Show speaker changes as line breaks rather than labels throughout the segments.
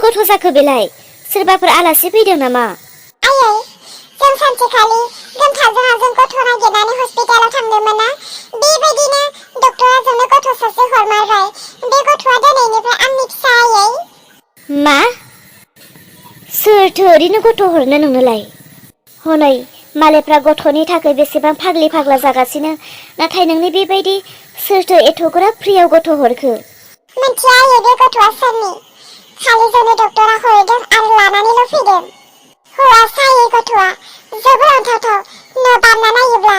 गथ' जाखो बेलाय? सोरबाफोर आलासि फैदों नामा?
आयै, जों सानसेखालि गोमथाजों आजों गथ' नागिरनानै हस्पिटालाव थांदोंमोन ना, बेबायदिनो डक्टरा जोंनो गथ' सासे हरमारबाय। बे गथ'आ दिनैनिफ्राय आंनि फिसा आयै।
मा? सोरथो ओरैनो गथ' हरनो नोंनोलाय? हनै मालायफ्रा गथ'नि थाखाय बेसेबां फाग्लि फाग्ला जागासिनो, नाथाय नोंनि बेबायदि सोरथो एथ'ग्राब फ्रियाव गथ' हरखो?
मिथिया आयै बे गथ'आ सोरनि, खालि जोंनो डक्टरा हरदों आरो लानानैल' फैदों। हौवासा आयै गथ'आ, जोबोर अनथावथाव, न' बारना नायोब्ला।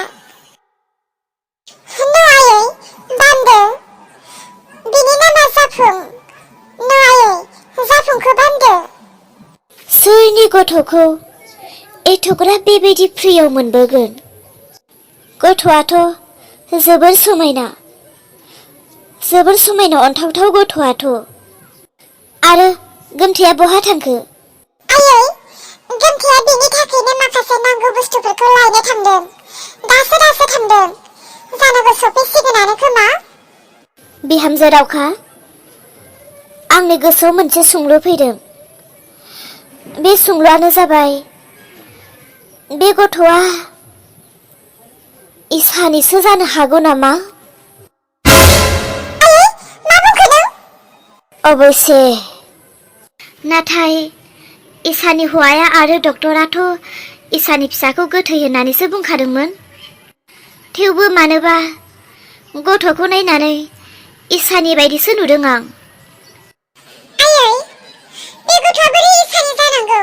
न' आयै, बान्दो। बिनि नामा जाफुं। न' आयै, जाफुंखौ बान्दो।
सोरनि गथ'खौ एथ'ग्राब बेबायदि फ्रियाव मोनबोगोन? गथ'आथ' जोबोर समायना अनथावथाव गथ'आथ'। आरो गोमथाया बहा थांखो?
आयै, गोमथाया बिनि थाखायनो माखासे नांगौ बुस्थुफोरखौ लायनो थांदों। दासो थांदों। जानांगौ सफैसिगोनानो खोमा।
बिहामजो दावखा, आंनि गोसोआव मोनसे सोंलु फैदों। बे सोंलुआनो जाबाय, बे गथ'आ इसानिसो जानो हागौ नामा?
आयै, मा बुंखो नों?
अबयसे, नाथाय इसानि हौवाया आरो डक्टराथ' इसानि फिसाखौ गोथै होननानैसो बुंखादोंमोन। थेवबो मानोबा गथ'खौ नायनानै इसानि बायदिसो नुदों आं।
आयै, बे गथ'आ बोरै इसानि जानांगौ?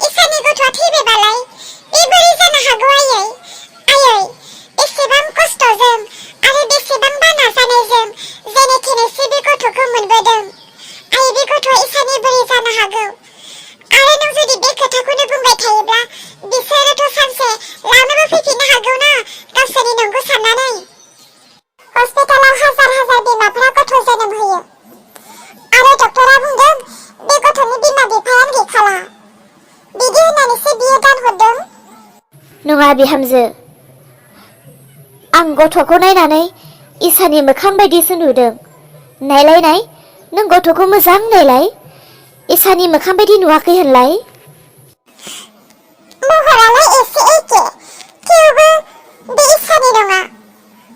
इसानि गथ'आ थैबायबालाय बे बोरै जानो हागौ आयै? आयै, एसेबां खस्थ'जों आरो बेसेबांबा नाजानायजों जेने थेनेसो बे गथ'खौ मोनबोदों। आयै, बे गथ'आ इसानि बोरै जानो हागौ? आरो नों जुदि बे खोथाखौनो बुंबाय थायोब्ला बिसोरोथ' सानसे लानोबो फैफिननो हागौ ना, गावसोरनि नंगौ साननानै। हस्पिटालाव हाजार बिमाफोरा गथ' जोनोम होयो, आरो डक्टरा बुंदों बे गथ'नि बिमा बिफायानो गैखाला। बिदि होननानैसो बियो दानहरदों।
नङा बिहामजो, आं गथ'खौ नायनानै इसानि मोखां बायदिसो नुदों। नायलाय, नों गथ'खौ मोजां नायलाय, इसानि मोखां बायदि नुवाखै होनलाय?
महरालाय एसे एखे, थेवबो बे इसानि नङा।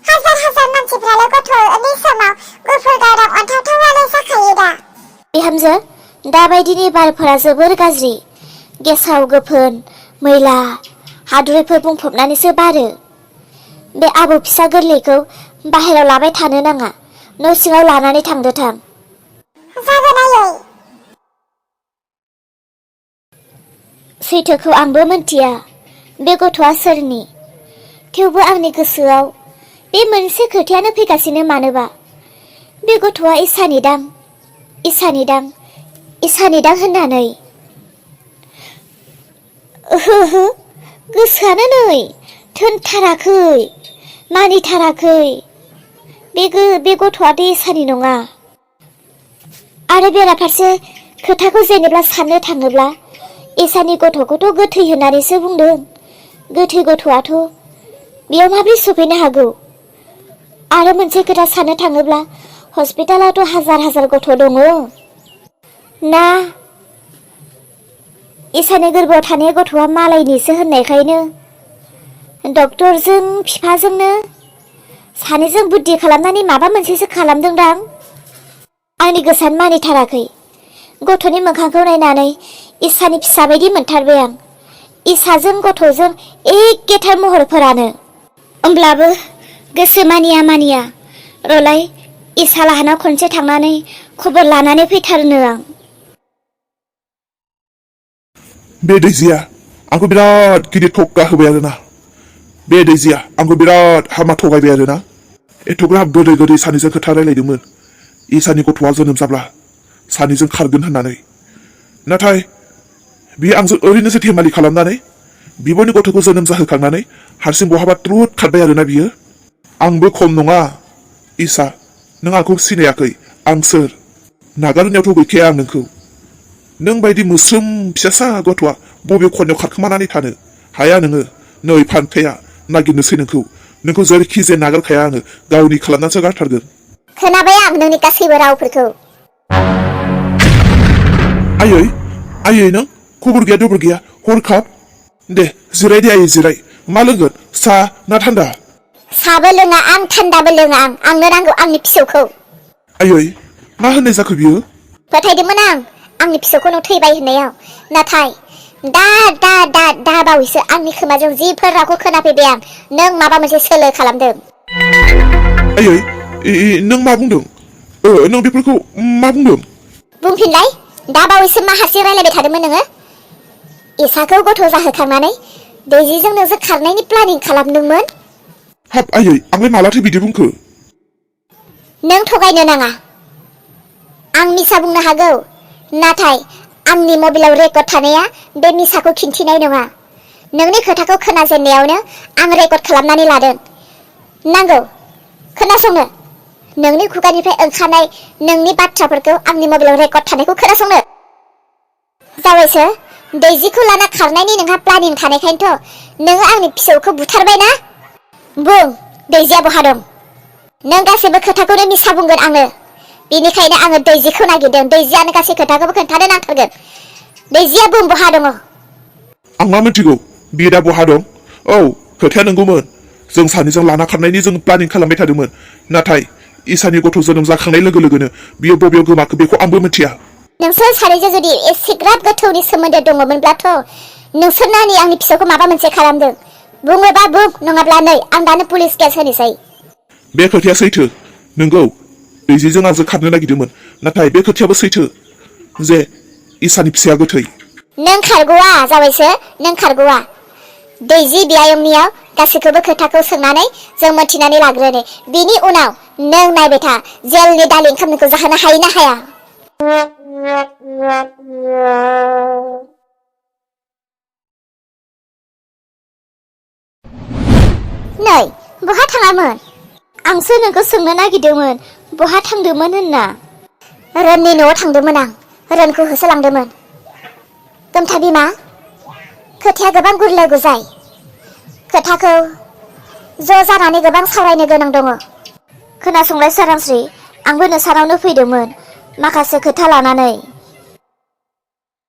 हाजार मानसिफ्रालाय गथ'नि समाव गुफुर गावदां अनथावथावालाय जाखायो दा।
बिहामजो, दाबायदिनि बारफोरा जोबोर गाज्रि। गेसाव गोफोन, मैला, हाद्रिफोर बुंफबनानैसो बारो। बे आबौ फिसा गोरलैखौ बाहेरायाव लाबाय थानो नाङा, न' सिङाव लानानै थांदो थां।
जागोन आयै।
सैथोखौ आंबो मिन्थिया बे गथ'आ सोरनि, थेवबो आंनि गोसोआव बे मोनसे खोथायानो फैगासिनो मानोबा। बे गथ'आ इसानि दां होननानै। ओहो, गोसोआनो नै थोनथाराखै, मानिथाराखै। बे गथ'आ दे इसानि नङा। आरो बेराफारसे खोथाखौ जेनेब्ला साननो थाङोब्ला, इसानि गथ'खौथ' गोथै होननानैसो बुंदों। गोथै गथ'आथ' बेयाव माबोरै सफैनो हागौ? आरो मोनसे खोथा साननो थाङोब्ला, हस्पिटालावथ' हाजार गथ' दङ ना। इसानि गोरबोआव थानाय गथ'आ मालायनिसो होननायखायनो डक्टरजों बिफाजोंनो सानैजों बुद्धि खालामनानै माबा मोनसेसो खालामदोंदां। आंनि गोसोआनो मानिथाराखै। गथ'नि मोखांखौ नायनानै इसानि फिसा बायदि मोनथारबाय आं। इसाजों गथ'जों एखेथार महरफोरानो। होमब्लाबो गोसो मानिया रलाय, इसा लाहानाव खनसे थांनानै खबर लानानै फैथारनो आं।
बे दैजिया आंखौ बिराद गिदिर थक्का होबाय आरोना। बे दैजिया आंखौ बिराद हामा थगायबाय आरोना। एथ'ग्राब गोदै सानैजों खोथा रायलायदोंमोन इसानि गथ'आ जोनोम जाब्ला सानैजों खारगोन होननानै। नाथाय बियो आंजों ओरैनोसो धेमालि खालामनानै बिब'नि गथ'खौ जोनोम जाहोखांनानै हारसिं बहाबा त्रुट खारबाय आरोना बियो। आंबो खम नङा इसा, नों आंखौ सिनायाखै, आं सोर? नागारनायावथ' गैखाया आं नोंखौ। नों बायदि मोस्रोम फिसासा गथ'आ बबे खनायाव खारखोमानानै थानो हाया नोङो। नै फान्थाया, नागिरनोसै नोंखौ जेरैखि जाया नागारखाया आङो, गावनि खालामनानैसो गारथारगोन।
खोनाबाय आं नोंनि गासैबो रावफोरखौ।
आयै नों खबर गैया दबर गैया हरखाब दे जिराय दे आयै जिराय मा लोंगोन सा ना थान्दा
साबो लोङा आं थान्दाबो लोङा आंनो नांगौ आंनि फिसौखौ
आयै मा होननाय जाखो बियो
फोथायदोंमोन आंनि फिसौखौ नों थैबाय होननायाव नाथाय दा बावैसो आंनि खोमाजों जिफोर रावखौ खोनाफैबाय आं नों माबा मोनसे सोलो खालामदों
आयै नों मा बुंदों नों बेफोरखौ मा बुंदों
बुंफिनलाय दा बावैसो मा हारसिं रायलायबाय थादोंमोन नोङो इसाखौ गथ' जाहोखांनानै दैजिजों नोंसोर खारनायनि प्लानिं खालामदोंमोन
हाब आयै आंलाय मालाथो बिदि बुंखो
नों थगायनो नाङा आं मिसा बुंनो हागौ नाथाय आंनि मबाइलाव रेकर्ड थानाया बे मिसाखौ खिन्थिनाय नङा नोंनि खोथाखौ खोनाजेननायावनो आं रेकर्ड खालामनानै लादों नांगौ खोनासंनो नोंनि खुगानिफ्राय ओंखारनाय नोंनि बाथ्राफोरखौ आंनि मबाइलाव रेकर्ड थानायखौ खोनासंनो जाबायसो दैजिखौ लाना खारनायनि नोंहा प्लानिं थानायखायनोथ' नोङो आंनि फिसौखौ बुथारबायना बुं दैजिया बहा दं नों गासैबो खोथाखौनो मिसा बुंगोन आंनो बेनिखायनो आङो दैजिखौ नागिरदों दैजियानो गासै खोथाखौबो खोन्थानो नांथारगोन दैजिया बुं बहा दङ
आं मा मिथिगौ बियो दा बहा दं औ खोथाया नंगौमोन जों सानैजों लाना खारनायनि जों प्लानिं खालामबाय थादोंमोन नाथाय इसानि गथ' जोनोम जाखांनाय लोगो लोगोनो बियो बबेयाव गोमाखो बेखौ आंबो मिथिया
नोंसोर सानैजों जुदि एसेग्राब गोथौनि सोमोन्दो दङमोनब्लाथ' नोंसोर नानि आंनि फिसौखौ माबा मोनसे खालामदों बुङोबा बुं नङाब्ला नै आं दानो पुलिस केस होनोसै
बे खोथाया सैथो नंगौ दैजिजों आंजों खारनो नागिरदोंमोन नाथाय बे खोथायाबो सैथो जे इसानि फिसाया गोथै
नों खारग'आ जाबायसो नों खारग'आ दैजि बियायंनियाव गासैखौबो खोथाखौ सोंनानै जों मोनथिनानै लाग्रोनो बिनि उनाव नों नायबाय था जेलनि दालि ओंखाम नोंखौ जाहोनो हायो ना हाया नै बहा थाङामोन आंसो नोंखौ सोंनो नागिरदोंमोन बहा थांदोंमोन होनना रोननि न'आव थांदोंमोन आं रोनखौ होसोलांदोंमोन गोमथा बिमा खोथाया गोबां गुरलाय गुजाय खोथाखौ ज' जानानै गोबां सावरायनो गोनां दङ खोनासंलाय सोरांस्रि आंबो नोंसानावनो फैदोंमोन माखासे खोथा लानानै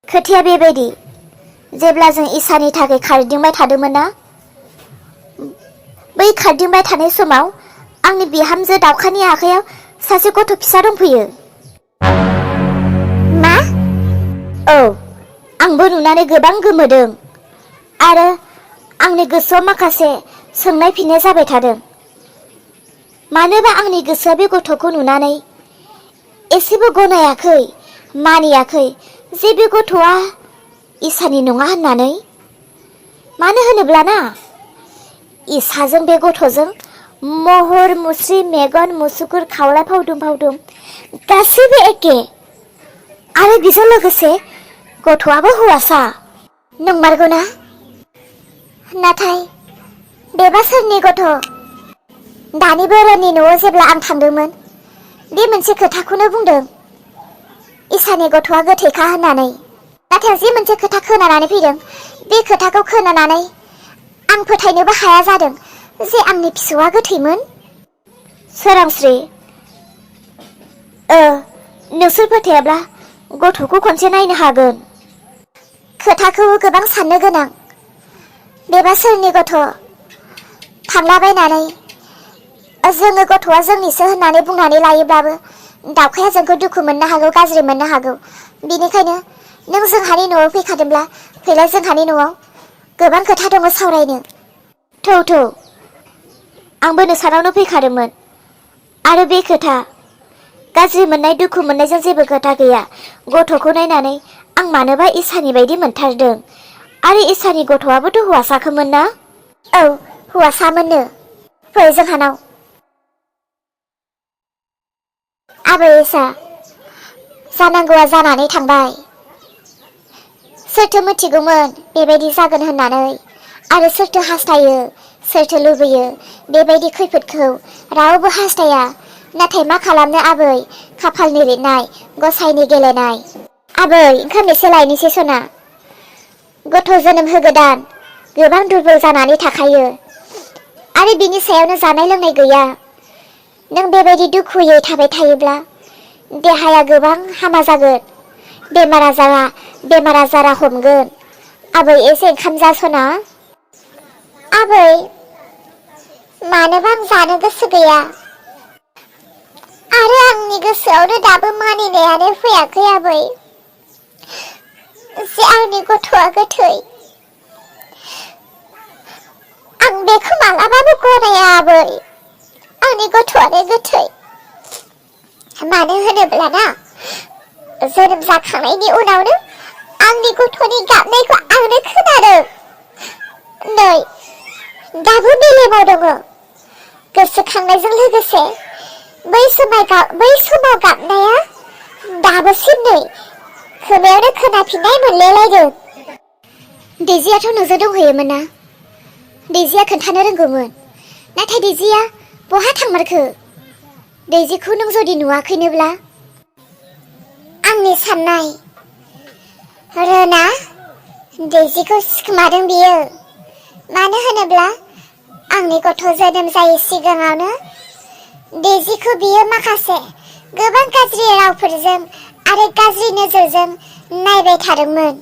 खोथाया बेबायदि जेब्ला जों इसानि थाखाय खारदिंबाय थादोंमोन ना बै खारदिंबाय थानाय समाव आंनि बिहामजो दावखानि आखायाव सासे गथ' फिसा दंफैयो मा औ आंबो नुनानै गोबां गोमोदों आरो आंनि गोसोआव माखासे सोंनाय फिननाय जाबाय थादों मानोबा आंनि गोसोआ बे गथ'खौ नुनानै एसेबो गनायाखै मानियाखै जे बे गथ'आ इसानि नङा होननानै मानो होनोब्ला ना इसाजों बे गथ'जों महर मुस्रि मेगन मुसुगुर खावलाय फावदुम गासैबो एखे आरो बेजों लोगोसे गथ'आबो हौवासा नंमारगौना नाथाय बेबा सोरनि गथ' दानि बोराइनि न'आव जेब्ला आं थांदोंमोन बे मोनसे खोथाखौनो बुंदों इसानि गथ'आ गोथैखा होननानै नाथाय जे मोनसे खोथा खोनानानै फैदों बे खोथाखौ खोनानानै आं फोथायनोबो हाया जादों जे आंनि फिसौआ गोथैमोन सोरांस्रि नोंसोर फोथायाब्ला गथ'खौ खनसे नायनो हागोन खोथाखौ गोबां साननो गोनां बेबा सोरनि गथ' थांलाबायनानै जोङो गथ'आ जोंनिसो होननानै बुंनानै लायोब्लाबो दावखाया जोंखौ दुखु मोननो हागौ गाज्रि मोननो हागौ बिनिखायनो नों जोंहानि न'आव फैखादोंब्ला फैलाय जोंहानि न'आव गोबां खोथा दङ सावरायनो थौ आंबो नोंसानावनो फैखादोंमोन आरो बे खोथा गाज्रि मोननाय दुखु मोननायजों जेबो खोथा गैया गथ'खौ नायनानै आं मानोबा इसानि बायदि मोनथारदों आरो इसानि गथ'आबोथ' हौवासाखोमोन ना औ हौवासामोननो फै जोंहानाव आबै इसा जानांगौआ जानानै थांबाय सोरथो मिथिगौमोन बेबायदि जागोन होननानै आरो सोरथो हास्थायो सोरथो लुबैयो बेबायदि खैफोदखौ रावबो हास्थाया नाथाय मा खालामनो आबै खाफालनि लिरनाय गसाइनि गेलेनाय आबै ओंखाम एसे लायनोसै सना गथ' जोनोम होगोदान गोबां दुरबल जानानै थाखायो आरो बिनि सायावनो जानाय लोंनाय गैया नों बेबायदि दुखुयै थाबाय थायोब्ला देहाया गोबां हामा जागोन बेमार आजारा हमगोन। आबै एसे ओंखाम जास'ना।
आबै मानोबा आं जानो गोसो गैया आरो आंनि गोसोआवनो दाबो मानिनायानो फैयाखै आबै जे आंनि गथ'आ गोथै। आं बेखौ मालाबाबो गनाया आबै आंनि गथ'आनो गोथै। मानो होनोब्ला ना जोनोम जाखांनायनि उनावनो आंनि गथ'नि गाबनायखौ आंनो खोनादों। नै दाबो मेलेमाव दङ। गोसोखांनायजों लोगोसे बै समाव गाबनाया दाबोसिम नै खोमायावनो खोनाफिननाय मोनलायलायदों।
दैजियाथ' नोंजों दंहैयोमोन ना? दैजिया खोन्थानो रोंगौमोन। नाथाय दैजिया बहा थांमारखो? दैजिखौ नों जुदि नुवाखैनोब्ला?
आंनि साननाय रोना दैजिखौ सिखोमादों बियो। मानो होनोब्ला आंनि गथ' जोनोम जायै सिगाङावनो दैजिखौ बियो माखासे गोबां गाज्रि रावफोरजों आरो गाज्रि नोजोरजों नायबाय थादोंमोन।